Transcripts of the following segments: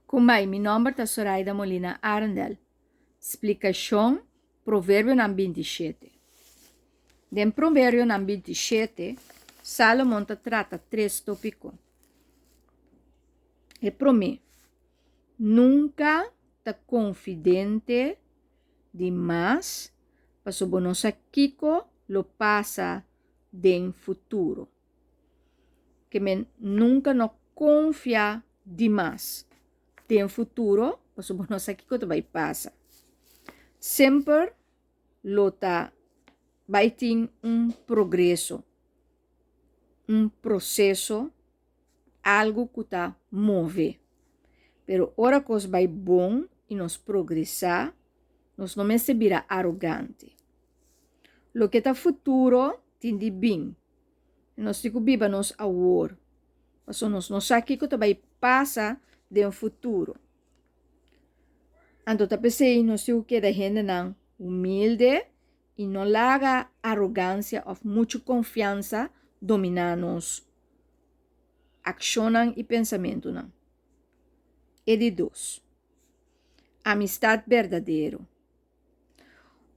Kumbai, mi nòmber ta Soraida Molina Arendel. Splikashon, Proverbionan 27. Den Proverbionan 27, Salomon ta trata tres tópiko. E promé, nunka ta konfidente di mas pasobra bo no sa kiko lo pasa den futuro. Ke men nunka no konfia di mas den futuro pasobra bo no sa kiko ta bai pasa. Semper lo ta bai tin un progreso, un proseso, algu ku ta move. Pero ora kos bai bon i nos progresá, nos no mester bira arogante. Loke ta futuro tin di bin. Nos tin ku biba nos awor, pasobra nos no sa kiko ta bai pasa den futuro. Anto ta p'esei nos tin ku keda hendenan humilde i no laga arogansia òf muchu konfiansa dominá nos akshonnan i pensamentunan. E di dos, amistat berdadero.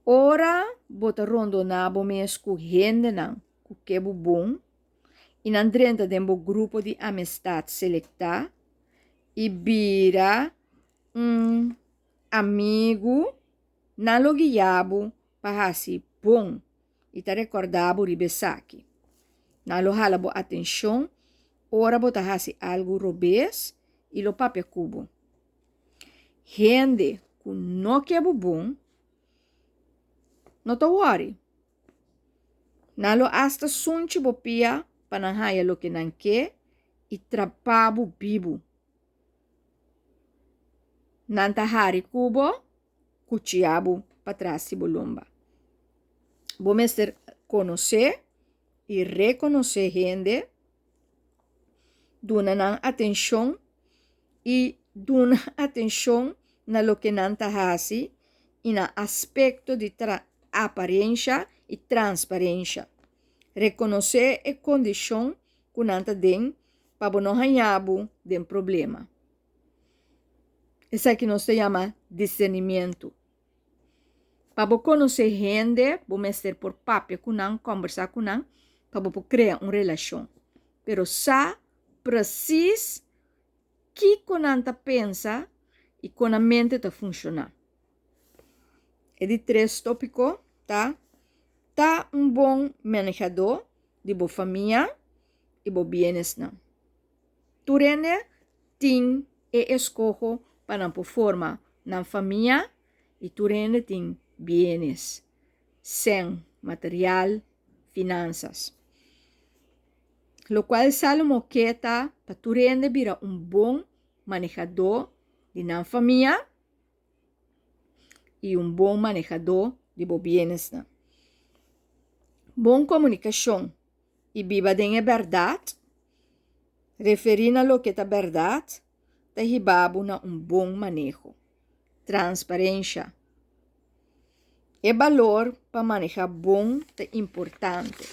Ora bo ta rondoná bo mes ku hendenan ku ke bo bon i nan drenta den bo grupo di amistad selektá i bira un amigu, nan lo guia bo pa hasi bon i ta rekordá bo riba esaki. Nan lo hala bo atenshon ora bo ta hasi algu robes i lo papia ku bo. Hende ku no ke bo bon no ta wòri. Nan lo asta sunchi bo pia pa nan haña loke nan ke i trapa bo bibu. Nan ta hari ku bo, kuchia bo patras di bo lomba. Bo mester konosé i rekonosé hende. Duna nan atenshon i duna atenshon na loke nan ta hasi i na aspekto di aparensha i transparensha. Rekonosé e kondishon ku nan ta den pa bo no haña bo den problema. Esaki nos ta yama disernimiento. Pa bo konosé hende, bo mester por papia ku nan, kòmbersá ku nan, pa bo por krea un relashon. Pero sa presis kiko nan ta pensa i kon nan mente ta funshoná. E di tres tópiko ta, Ta un bon manehadó di bo famia i bo bienesnan. Tur hende tin e eskoho pa nan por forma nan famia i tur hende tin bienes, sèn, material, finansas. Lokual Salomo ke ta pa tur hende bira un bon manehadó di nan famia i un bon manehadó di bo bienesnan. Bon komunikashon i biba den e bèrdat, referí na loke ta bèrdat, ta hiba bo na un bon maneho. Transparensha. E balor pa maneha bon ta importante.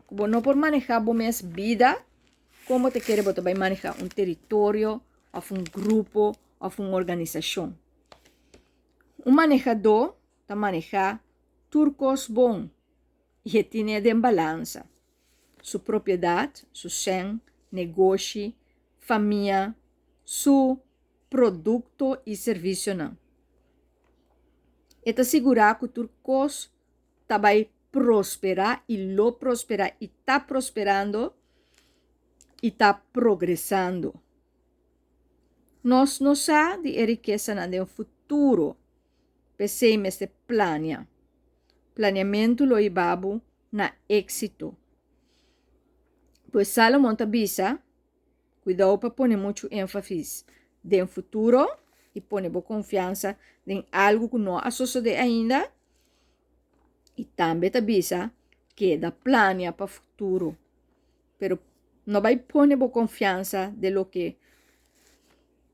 Ku bo no por maneha bo mes bida, kon bo ta kere bo ta bai maneha un teritorio òf un grupo òf un organisashon? Un manehadó ta maneha tur kos bon. I e tine den balansa. Su propiedat, su sèn, negoshi, famia, su produkto i servisionan. E ta sigurá ku tur kos ta bai prosperá i lo prosperá i ta prosperando i ta progresando. Nos no sa di e rikesanan den futuro. P'esei mester plania. Planiamentu lo hiba bo na éksito. Pues Salomon ta bisa, Kuidou pa pone muchu énfafis den futuro i pone bo konfiansa den algu ku no a sosodé ainda. I tambe ta bisa, Keda plania pa futuro, pero no bai pone bo konfiansa den loke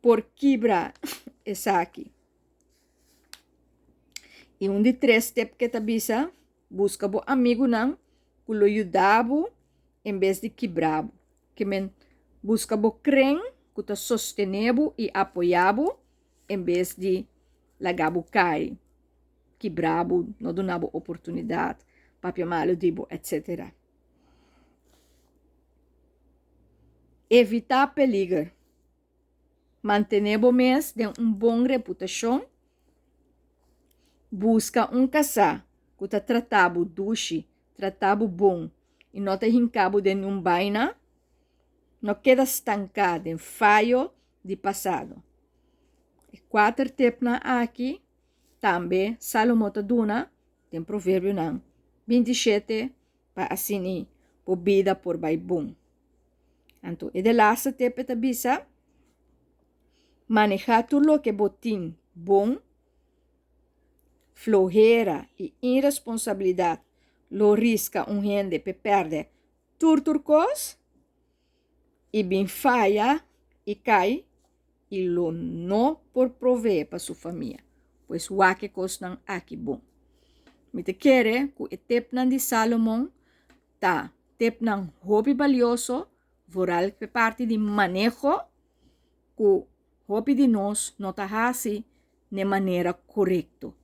por kibra esaki. I un di tres tep ke ta bisa, buska bo amigunan ku lo yuda bo en bes di kibra bo. Ke men buska bo kren. ku ta sostené bo i apoyá bo en bes di laga bo kai, kibra bo, no duna bo oportunidat, papia malu di bo, etsetera. Evitá peliger. Mantené bo mes den un bon reputashon. Buska un kasá ku ta trata bo dushi, trata bo bon i no ta hinka bo den niun baina. No keda stanká den fayo di pasado. E kuater tepnan aki tambe Salomo ta duna den Proverbionan 27 pa asini bo bida por bai bon. Anto e de laatste tip e ta bisa, Manehá tur loke bo tin bon, Flohera i iresponsabilidat lo riska un hende p'e pèrdè tur tur kos i bin faya i kai i lo no por proveé pa su famia. Pues wak e kosnan aki bon. Mi ta kere ku e tepnan di Salomon ta tepnan hopi balioso, vooral p'e parti di maneho ku hopi di nos no ta hasi n'e manera korekto.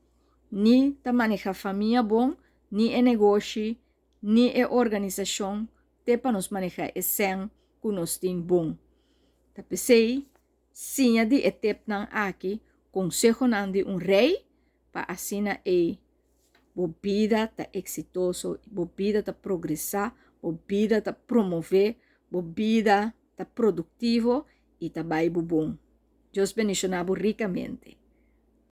Ni ta maneha famia bon, ni e negoshi, ni e organisashon te pa nos maneha e sèn ku nos tin bon. Ta p'esei, siña di e tepnan aki konsehonan di un rei pa asina ei bo bida ta eksitoso, bo bida ta progresá, bo bida ta promové, bo bida ta produktivo i ta bai bo bon. Dios bendishoná bo rikamente.